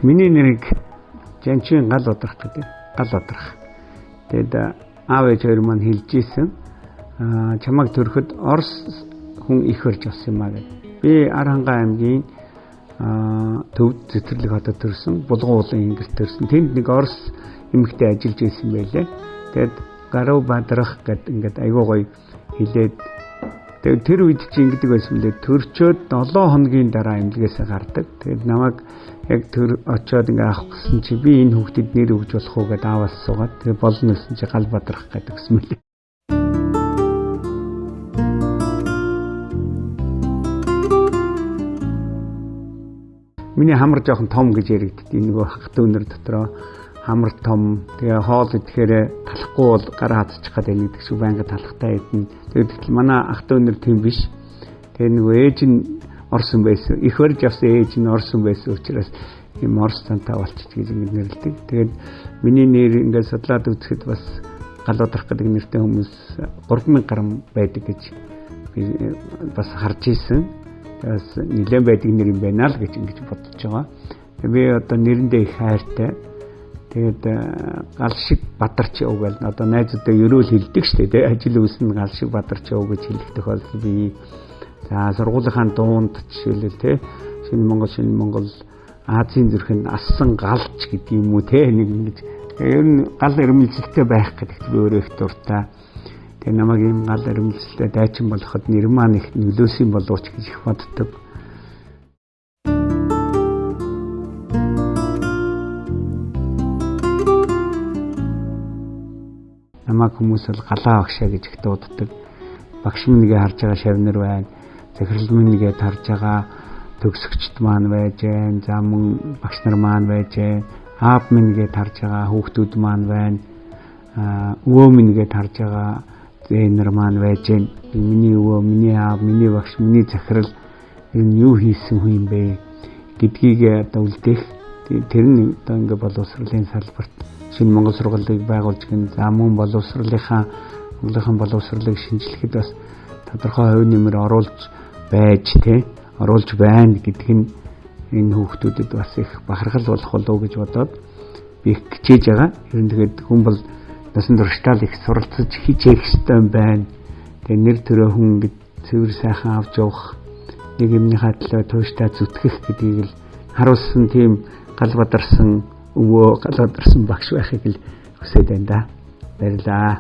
Миний нэрийг Жанчийн гал удрах гэдэг. Гал удрах. Тэгэд аав ээж хоёр маань хэлж исэн. Чамайг төрөхөд Орос хүн их барьж авсан юм а гэдэг. Би Архангай аймгийн төвд цэцэрлэг хотод төрсөн, Булган уулын ингэрт төрсөн. Тэнд нэг Орос эмэгтэй ажиллаж байсан байлээ. Тэгээд Гарав Бадрах гэд ингээд айгуу гоё хэлээд, тэгээд тэр үед чи ингэдэг байсан мөлий, төрчөөд 7 хоногийн дараа эмнэлгээсээ гардаг. Тэгээд намайг яг төр очиод ингээ авах гэсэн чи би энэ хүүхдэд нэр өгж болох уу гэдээ ааваас асуугаад, тэгээд болно гэсэн чи Гал Бадрах гэдэг гэсэн мөлий. Миний хамар жоохон том гэж яригддаг. Энэ нөгөө хах дүүнер дотроо хамар том. Тэгээ хоол идэхээр талахгүй бол гараа хатчих гээд байна гэдэг шиг байнга талхтай идэнэ. Тэгээд гэтэл манай ах дүүнер тийм биш. Тэгээ нөгөө ээж нь Орсон байсан. Их барьж авсан ээж нь Орсон байсан учраас ийм Орос цантай болчих гэж ингэ нэрлэдэг. Тэгээд миний нэр ингээд судлаад үзэхэд бас Гал удрах гэдэг нэртэй хүмүүс 3000 гаруй байдаг гэж би бас харж исэн. Бас нэлээд байдаг нэр юм байна л гэж ингэж бодож байгаа. Тэгээ би одоо нэрэндээ их хайртай. Тэгээд гал шиг бадарч яв гэл одоо найзуудаа ерөөл хэлдэг шүү дээ. Ажил үйлсэн гал шиг бадарч яв гэж хэлэх тохиолдол би. За сургуулийнхаа дуунд жишээлбэл те Шинэ Монгол Азийн зүрхэнд ассан галч гэдэг юм уу те нэг ингэж ер нь гал эрмэлзэлтэй байх гэдэгт би өөрөө их дуртай. Тэгээ намайг ийм гал эрмэлзэлтэй дайчин болоход нэр маань их нөлөөсөн болов ч гэж их боддог. Намайг хүмүүс бол галаа багшаа гэж их дууддаг. Багш минь нэгэ харж байгаа шавнар байна. Захирал минь нэгэ харж байгаа төгсөгчд маань байж байна. За мөн багш нар маань байж байна. Аав минь нэгэ харж байгаа хүүхдүүд маань байна. Өвөө минь нэгэ харж байгаа зээнэр маань байж байна. Миний өвөө, миний аав, миний багш, миний захирал ер нь юу хийсэн хүн юм бэ гэдгийг одоо үлдээх. Тэр нь одоо ингээ боловсролын салбарт шинэ Монгол сургуулийг байгуулж гин, за мөн боловсролынхаа Монголынхаа боловсролыг шинжлэхэд бас тодорхой хувь нэмэр оруулж байж тэ оруулж байна гэдг нь энэ хүүхдүүдэд бас их бахархал болох болов уу гэж бодоод би их хичээж байгаа. Ер нь тэгээд хүн бол насан туршдаа л их суралцаж хичээх ёстой юм байна. Тэгээд нэр төрөө хүн ингэж цэвэр сайхан авч явах, нэг юмныхаа төлөө тууштай зүтгэх гэдгийг л харуулсан тийм гал бадарсан өвөө, гал бадарсан багш байхыг л хүсэж байна да. Баярлалаа.